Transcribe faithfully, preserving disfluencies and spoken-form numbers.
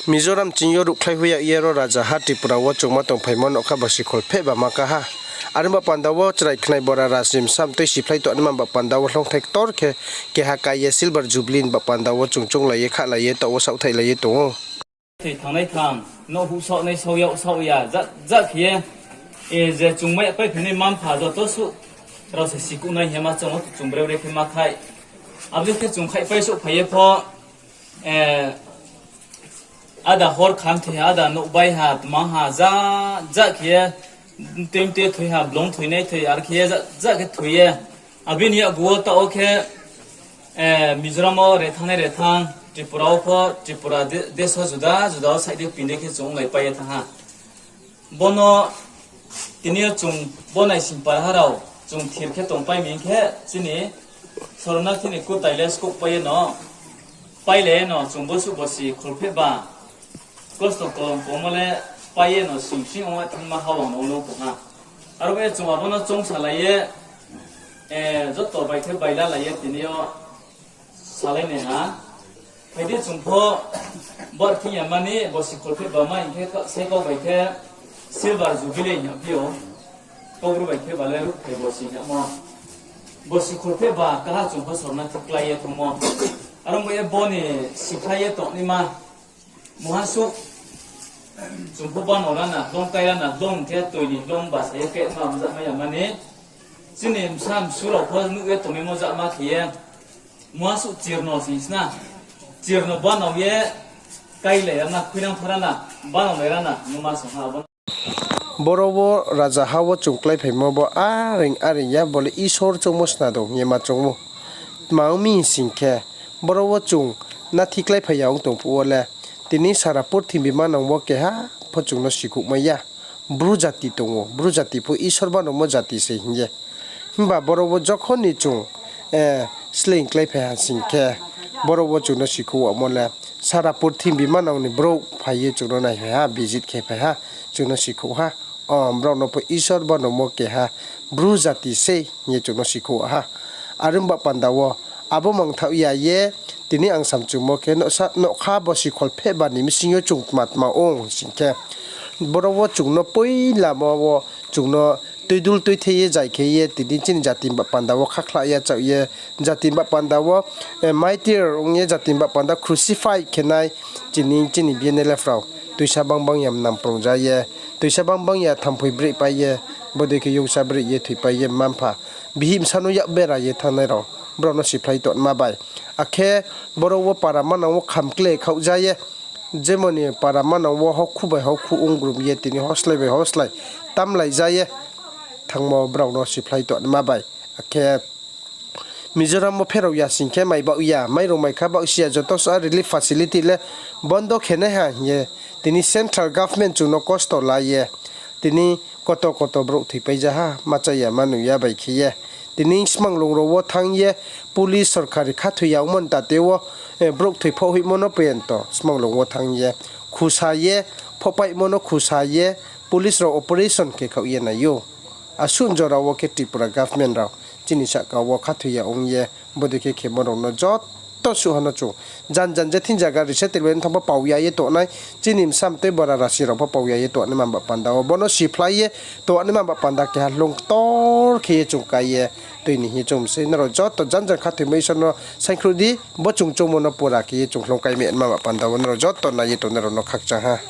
Mizoram ching yo ruhkhlai hoih yag ye ro rajaha Tripura wo chungma tongphaimo nougkha bosi kholphehba ma ká ha. Are ba panda wo chrai khnai bora rasimsa mtui siphlai tongnaima ba panda wo hloungthai ktor khe keha kái ye Silver Jubilee ni ba panda wo chung chounglai ye khahlai ye taoh wo saohthaihlai ye tong ou. Thoi thanngnai thang, nouh huh saohnai saoh yag saoh ya, ja, ja khe ye, e, je chung mai paiphainai mma-mpha joto suh rao se sikuhnai hing ye ma choung ou, chung breuh re khe ma thai. Abo dei khe chung khaihpai souhphai ye pho, e, áda hor kham thoi ha, áda nouh bai ha, tma ha, ja, ja khe ye, tui mtui thoi ha, blung thoinai thoi, ar khe ye, ja, ja khe thoi ye. Abo ni yakgu wo taoh wo khe, e, Mizoram wo rethangnai rethanng, Tripura wo pho, Tripura de-, desh wo juda juda wo side de pinde khe chung onglaipai ye thanng ha. Bono tini yo chung bo naising para ha rao, chung thir khe tongpai mi hing khe, chini soromnathi ni kutai le skouhpai ye no, pailai ye no, chung bosuh bosi kholphehba, kosto kolom komo le pai ye no sing sing ong ye thanngma hawang no olo tong ha. Aro bai ye chung abo no choungsalai ye, e, joto bai khe bailalai ye tini yo salai nai ha. Phai di chung pho bar thing ya mani bosi kholphehba ma hing khe ka-, se kau bai khe Silver Jubilee hing yagphi ou. Kaubru bai khe ba le ruhphai bosi hing yagmo. Bosi kholphehba kaha chung pho soromnathi klái ye thanngmo. Aro bai ye bo ni siphlai ye tongnaima muha suh chung pho bano rana, hloung kai rana, hloung khe toi ni hloung basa ye khe ma mzakmai ya mani. Chini bsa msu rao pho nuh ye tongmaimo jakma khe ye. Muha suh chirno sing sna. Chirno bano ye kailai rana, khuinang pha rana, bano lai rana, numa song ha abo. Boro wo rajaha wo chung kláiphaimo bo areing areing ya, bo le Isor choungmo sna dong hing ye ma choung ou. Tma ong mi sing khe, boro wo chung nathi kláiphai ya ong tong phuh wo le, tini sara purthimbi manang wo keha pho chung no sikhouhmai ya. Bru jati tong ou, Bru jati pho Isor banomo jati se hing ye. Himba boro wo jokhon ni chung, e, sleing kláiphai ha sing khe, boro wo chung no sikhouh yagmo le, sara purthimbi manang ni brouh phai ye chung no naiphai ha, visit khe phai ha, chung no sikhouh ha. O, brao no pho Isor banomo keha Bru jati sei hing ye chung no sikhouh ha. Are ong ba panda wo, abo mangthaoh ya ye, tini ang samchumo khe nougkha, nougkha bosi kholphehba ni bsing yo chung tma tma ong sing khe, boro wo chung no poilamo wo chung no tuidul tuithei ye zai khe ye tini chini jati ni ba panda wo khakhla ya chaoh ye, jati ni ba panda wo, e, martyr ong ye jati ni ba panda crucify khe nai chini, chini B N L F rao. Tuisa bangbang ya mnam prung ja ye, tuisa bangbang ya thamphoi brih pai ye, bodei khe yousa brih ye thoipai ye mma-mpha, bihih bsa no yak bera ye thanngnai rao, brao no siphlai tongma bai. Akhe boro wo para manang wo khamkle khaoh ja ye, jemon ni para manang wo hokhu bai hokhu ong grum ye tini hoslai bai hoslai tamlai ja ye thanngmo brao no siphlai tongma bai. Akhe Mizoram wo pherao ya sing khe mai baoh ya, mairung maikha baoh si ya, joto sa relief facility le bondo khe nai ha hing ye, tini central government chung no kosto la ye, tini koto koto brouh thoipai ja ha, ma cha ya ma nung ya bai khe ye. Tini smanglung rao wo thanng ye, police sorkari khathoi ya ongmo ni tate wo, e, brouh thoi phoh hoihmo no peyento smanglung wo thanng ye, khusa ye, phohpaihmo no khusa ye, police rao operation khe khaoh ye nai ou. Asuh jora wo khe Tripura government rao chini sahka wo khathoi ya ong ye, bodei khe khemo rao no joto suh ha no chung jan jan je thing zaga resettlement thanng pho pau ya ye tongnai, chini bsa mtoi bora rasi rao pho pau ya ye tongnaima ba panda wo, bono siphlai ye tongnaima ba panda keha hloung ktor khe ye chung kái ye tui ni hing ye chung sei. Nrao joto jan jan khathoimo Isor no saikhruh di, bo chung choungmo no pura khe ye chung hloung kái mai naima ba panda wo nrao joto nai ye tongnai rao no khakchang ha.